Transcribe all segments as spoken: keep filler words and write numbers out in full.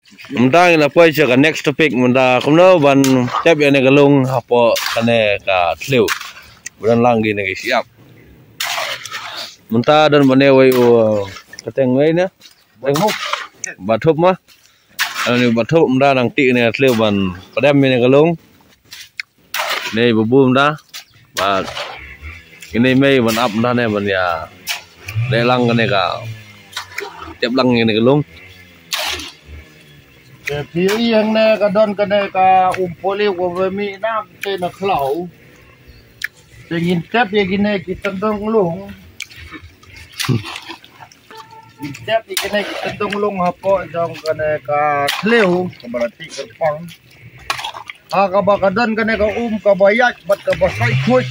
Mynta ngi la poi sha ka next topic, mynta kumno ban tep ïa kane ka lung hapoh kane ka thliew. Ba don lang kine ki shyiap. Mynta don bad ne wei u, ka teng wei ne. Teng Bathup ma. Ani Bathup mynta nang tih ïa kane ka thliew ban pdem ïa kane ka lung. Ne babu mynta. Bad ine mei ban ap mynta ne ban ïa leh lang kane ka, tep lang ïa kane ka lung. Te phi ïohi hangne ka don kane ka um poh liw kaba mih na te na khlaw. Te ngin tep ïa kine ki tyndong lung. Ngin tep ïa kine ki tyndong lung hapoh jong kane ka thliew kaba la tih kyrpang. Ha kaba ka don kane ka um kaba ïaid bad kaba sait khuid.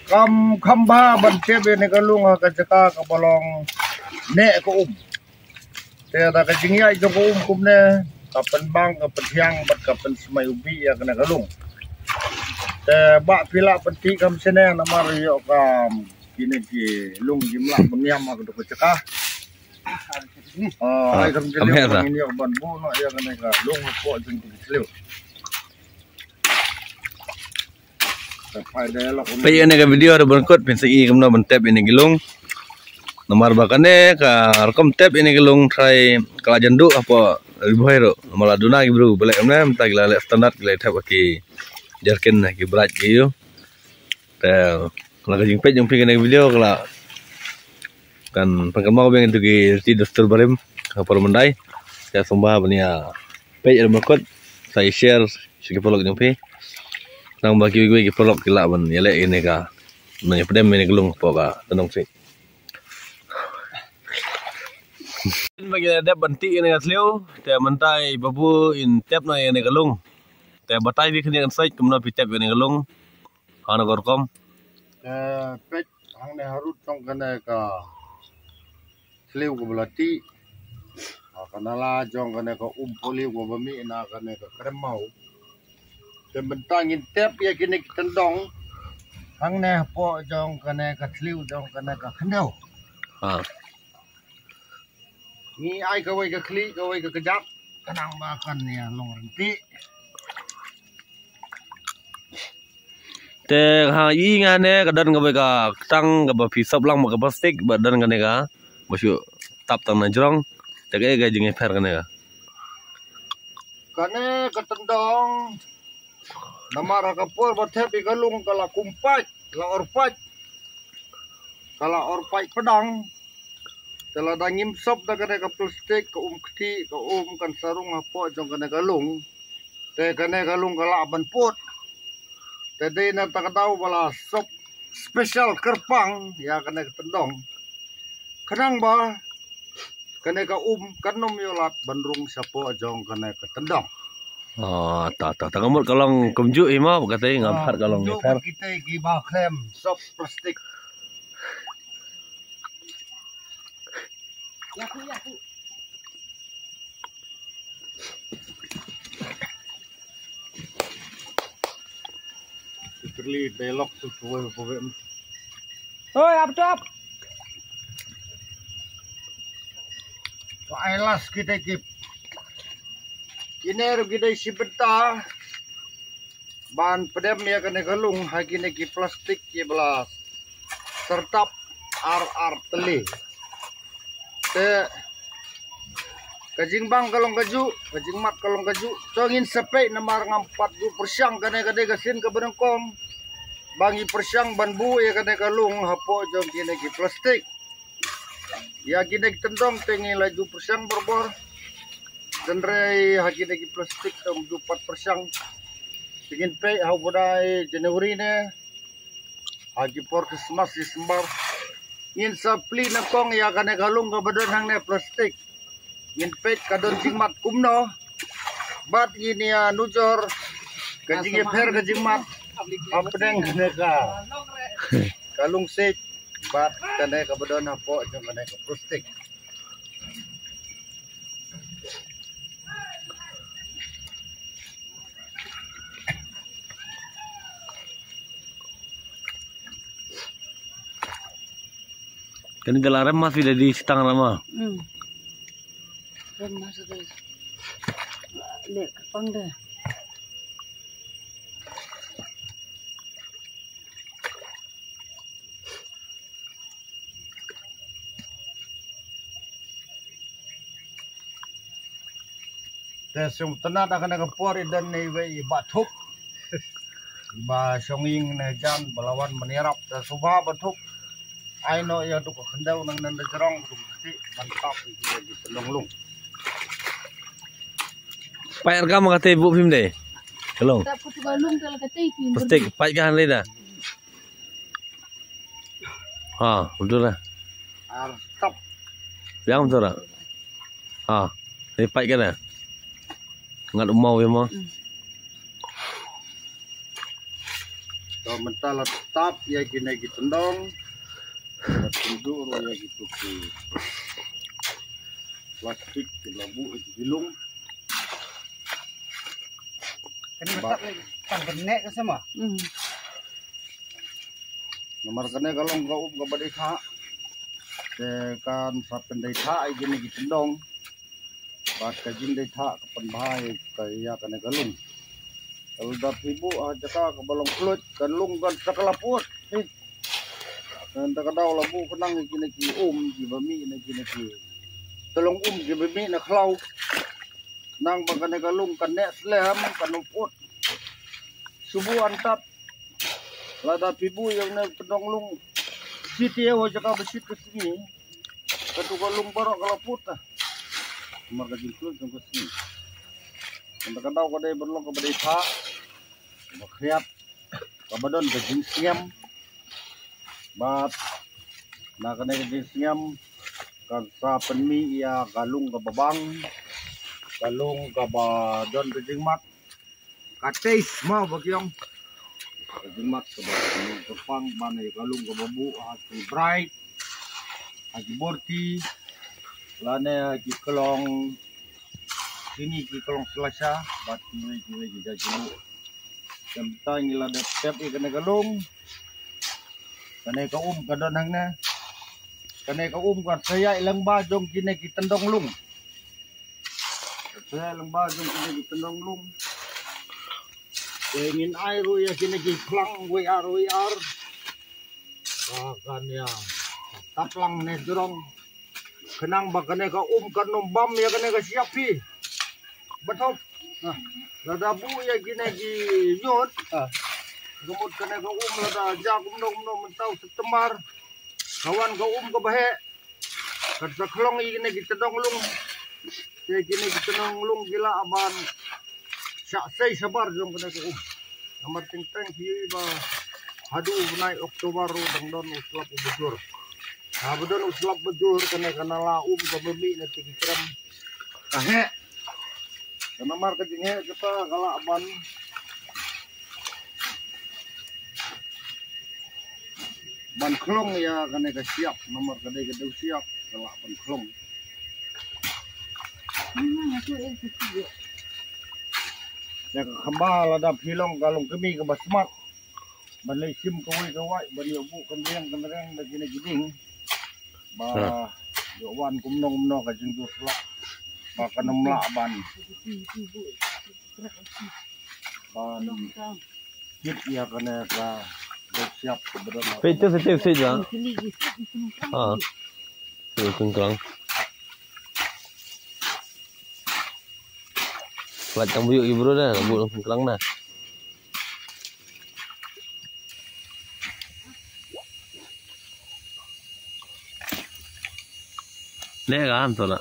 Kam kham bha ban tep ïa kane ka lung ha ka jaka kaba long neh ka um. Te da ka jingïaid jong ka um kumne ka pynbang, ka pynthiang bad ka pynsmai u bih ïa kane ka lung. Te ba phi lah pyntih kham shane namar ïoh ka kine ki lung jingmlak bynñiam ha ka dei ka jaka. Ah, ai kam jeli ngin ïoh ban buh noh ïa kane ka lung hapoh jong ki thliew. Peit ïa kane ka video haduh ban kut phin sa ïohi kumno ban tep ïa kane ka lung. Namar ba kane ka rukom tep ïa kane ka lung trai ka la jan duh hapoh Ri Bhoi ruh. Namar la duna ki briew ba leh kumne mynta ki la leh standard ki la tep ha ki jerrycan ki brat ki ïoh. Te la ka jingpeit jong phi kane ka video ka la kan pynkan mau biang ïa ki riti dustur barim ha por mynta. Te sngewbha ban ïa peit ïa ka mukut sa ïa share sha ki paralok jong phi. Nang ba kiwei kiwei ki paralok ki lah ban ïaleh ïa kane ka, ban ïa pdem ïa kane ka lung hapoh ka tyndong sih. Ba ki la dep ban tih ïa kane ka thliew, te mynta i babu in tep noh ïa kane ka lung. Te batai phi khyndiat kan sait kumno phi tep ïa kane ka lung. Ha kane ka rukom. Te peit hangne harud jong kane ka thliew kaba la tih. Ha ka nala jong kane ka um poh liw kaba mih na kane ka krem maw. Te mynta ngin tep ïa kine ki tyndong hangne hapoh jong kane ka thliew jong kane ka khyndew. Ha. Ngi ai kawei ka khlieh kawei ka kjat. Ka nang ba kan ïa long ryntih. Te ha i nga ne ka don kawei ka ktang kaba phi sop lang ma ka plastik ba don kane ka ba shu tap tang na jrong. Te ka, ka jingïapher kane ka. Kane ka tyndong namar ha ka por ba thep ïa ka lung ka la kum pait, la or pait. Ka la or pait pdang. Te lada ngim sop da kane ka plastik, ka um kti, ka um kan sa rung hapoh jong kane ka lung. Te kane ka lung ka lah ban put. Te dei na kata ka daw ba la sop special kyrpang ïa kane ka tyndong. Khnang ba kane ka um kan ym ïoh lad ban rung shapoh jong kane ka tyndong. Oh, ta, ta, ta ka mut ka long kumjuh hi mo, ba kata ngam phat ka long kumjuh ïapher. Kita ki ba khlem sop plastik. Literally, dialogue tu tu tu. Oi, ap tu ap. Ai las kita ki. Kine ruh ki dei shi bynta ban pdem ïa kane ka lung ha kine ki plastik kiba la syrtap ar ar tylli. Te ka jingbang ka long kajuh, ka jingmat ka long kajuh. To ngin sa peit namar ngam pat ju pyrshang, kane ka dei ka sien kaba nyngkong ba ngi pyrshang ban buh ïa kane ka lung hapoh jong kine ki plastik. Ïa kine ki tyndong te ngi la ju pyrshang borbor. Hynrei ha kine ki plastik te ym ju pat pyrshang. Te ngin peit ha u bnai January ne ha ki por Christmas, December, ngin sa plie nyngkong ïa kane ka lung kaba don hangne plastik. Ngin peit ka don jingmat kumno. Bad ngin ïa nujor ka jingïapher ka jingmat hapdeng kane ka, ka lungsiej bad kane kaba don hapoh jong kane ka plastik. Kane da la rem mas wi da di sitang rama. Hmm. Rem mas da. Leh ka pang da. Te sum tana da kane ka por i don ne iwei i Bah Thup. Ba shong ïing ne jan ba la wan ban ïarap te sngewbha Bah Thup. Ai noh ïa tu ka khyndew nang nang da jrong tu ka kti ban tap ïa ki tendong lung. Pait ka ma ka te bu phim de. Ka long. Tap ka tu ka lung ka la ka te phim. Plastik pait ka han le da. Ha, betul lah. Ar tap. Yang betul lah. Ha, ni pait ka da. Ngat umau ya mo. To mynta la tap ïa kine ki tendong. La tynjuh ruh ïa ki tu ki plastik ki la buh ïa ki lung. Kane ba tap lagi. Tang kane ka sama. Hmm. Namar kane ka long ka um kaba dei thah. Te kan sa pyndei thah ïa kine ki tendong. Bad ka jingdei thah ka pynbha ïa ka, ïa kane ka lung. Ka lada phi buh ha jaka kaba long khluit, ka lung kan sa ka la put. Hei. Nangta ka daw la buh khnang ïa kine ki um kiba mih na kine ki tendong um kiba mih na khlaw. Nang ba kane ka lung kan neh slem kan ym put. Shu buh antap. Lada phi buh ïa une u tendong lung. Shi taïew ha jaka ba shit ka sngi. Katu ka lung baroh ka la put ta. Namar ka jingkhluit jong ka sngi. Kata ka daw ka dei ban long kaba dei thah. Ba khriat. Kaba don ka jingsngem. Bad na kane ka jingsngem kan sa pynmih ïa ka lung kaba bang. Ka lung kaba don ka jingmat. Ka taste mo ba ki ong. Ka jingmat kaba kyrpang ban ïa ka lung kaba buh ha ki bright. Ha ki borti. Lane ha ki klong. Kine ki klong slasha bad kiwei kiwei ki jait ki buh. Te mynta ngi la dep tep ïa kane ka lung. Kane ka um ka don hangne. Kane ka um kan sa ïaid lyngba jong kine ki tendong lung. Sa ïaid lyngba jong kine ki tendong lung. Te ngin ai ruh ïa kine ki khlang wei ar wei ar. Ba kan ïa tap lang ne jrong. Khnang ba kane ka um kan ym bam ïa kane ka shyiap phi. Bah Thup. Ha. Lada buh ïa kine ki ñiut. Ha. Ka mut kane ka um lada jia kumno kumno mynta u September. Ka wan ka um kaba heh. Kan sa khlong ïa kine ki tendong lung. Te kine ki tendong lung ki lah ban shah sei shabar jong kane ka um. Namar teng teng phi ïohi ba haduh u bnai October ruh dang don u slap uba jur. Haba don u slap ba jur kane ka nala um kaba mih na te ki krem ka heh. Ka namar ka jingheh kata ka lah ban, ban khlong ïa kane ka shyiap namar ka dei ka dei u shyiap. Ka lah ban khlong. Ïa ka khamba lada phi long ka long kmie kaba smat. Ban leit shim kawei kawei ban ïoh buh kynriang kynriang da kine ki dieng. Ba ïoh wan kumno kumno ka jingduh sla. Ba kan ym lah ban, ban kit ïa kane ka dei shyiap ka ba don. Peit tu siti siti ba. Ha. Peit kongklang. Peit tang buk i bro da, buk kongklang na. Ne kan tu na.